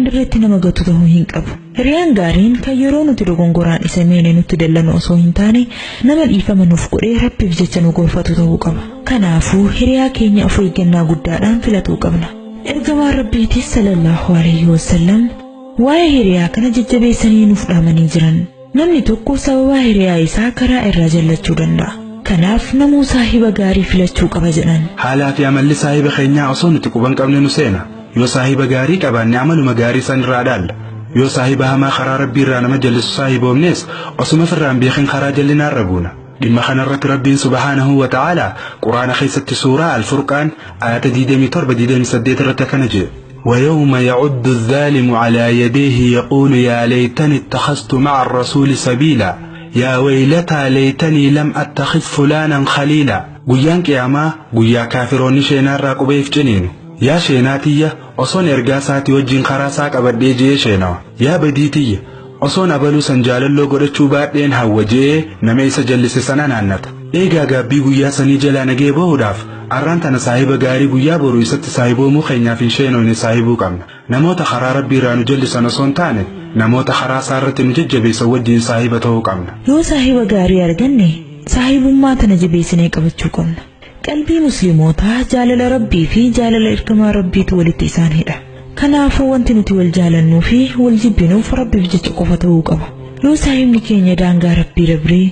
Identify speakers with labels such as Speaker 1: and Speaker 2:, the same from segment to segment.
Speaker 1: Dirreetti nama gatu ta'uu hin qabu. Hiriyaan gaariin kan yeroo nuti dogongoraan isa miine nutti dallanu osoo hin taane nama dhiifama nuuf godhee Rabbiif jecha nu gorfatu ta'uu qaba. Kanaafuu hiriyaa keenya of eeggannaa guddaadhaan filatuu qabna. Ergamaan Rabbiitis sallallahu alaihi wasallam waa'ee hiriyaa kana jajjabeessanii nuuf dhaamanii jiran. Namni tokko sababa hiriyaa isaa karaa irraa jallachuu danda'a. Kanaaf namuu saahiba gaarii filachuu qaba jedhan.
Speaker 2: Haalaa fi amalli saahiba keenyaa osoo nuti quban qabne nu seena. Yoo saahiba gaarii qabaanne amaluma gaarii san irraa dhaalla. Yoo saahiba hamaa karaa Rabbii irraa nama jallisu saahiboomnes osuma firraan beekin karaa jallinaarra buuna. Dhimma kanarratti Rabbiin subhaanahu wa ta'aalaa Quraana keessatti suuraa Al-Furqaan ayata 27-28 irratti akkana jedhe. ويوم يعد الظالم على يديه يقول يا ليتني اتخذت مع الرسول سبيلا يا ويلتى ليتني لم أتخذ فلانا خليلا. Guyyaan qiyaamaa guyyaa kaafiroonni sheenaarraa qubeef ciniinu. Yaa sheenaa tiyya, osoon ergaa isaatii wajjin karaa isaa qabadhee je'ee sheenawa. Yaa badii tiyya, osoon abaluu san jaalalloo godhachuu baadheen hawwa je'ee nama isa jallise sana naannata. Eegaa gaabbii guyyaa sanii jalaa nagee bahuudhaaf arraan tana saahiba gaarii guyyaa boruu isatti saahiboomuu keenyaaf hin sheenoyne saahibuu qabna. Namoota karaa Rabbii irraa nu jallisan osoo hin taane namoota karaa isaa irratti nu jajjabeessan wajjin saahiba ta'uu qabna.
Speaker 1: Yoo saahiba gaarii arganne saahibummaa tana jabeessinee qabachuu qabna. Qalbii musliimootaa jaalala Rabbii fi jaalala ergamaa Rabbiitu walitti isaan hidha. Kanaafuu wanti nuti wal jaalannuu fi wal jibbinuuf Rabbiif jecha qofa ta'uu qaba. Yoo saahibni keenya daangaa Rabbii dabree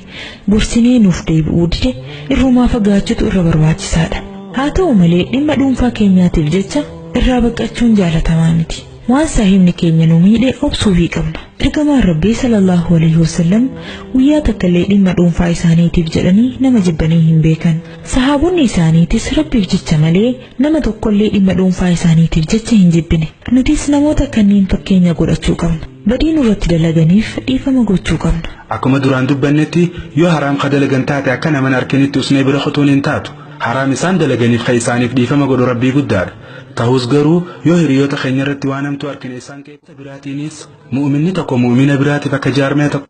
Speaker 1: gorsinee nuuf deebi'uu dide irrumaa fagaachuutu irra barbaachisaadha. Haa ta'u malee dhimma dhuunfaa keenyaatiif jecha irraa baqachuun jaalatamaa miti. Waan saahibni keenya nu miidhe obsuufii qabna. Ergamaan Rabbii sallallahu alaihi wasallam guyyaa takka illee dhimma dhuunfaa isaaniitiif jedhanii nama jibbanii hin beekan. Sahaabonni isaaniitis Rabbiif jecha malee nama tokkollee dhimma dhuunfaa isaaniitiif jecha hin jibbine. Nutis namoota kanneen fakkeenya godhachuu qabna. Badii nurratti dalaganiif dhiifama gochuu qabna.
Speaker 2: Akkuma duraan dubbannetti yoo haraam ka dalagan taate akka naman arkinitti usnee bira kutuun hin taatu. Haraam isaan dalaganiif ka isaaniif dhiifama godhu Rabbii guddaadha. Ta'us garuu yoo hiriyoota keenya irratti waan hamtuu arkine isaan keessa biraatiinis mu'uminni tokko mu'umina biraatiif akka jaarmee tokko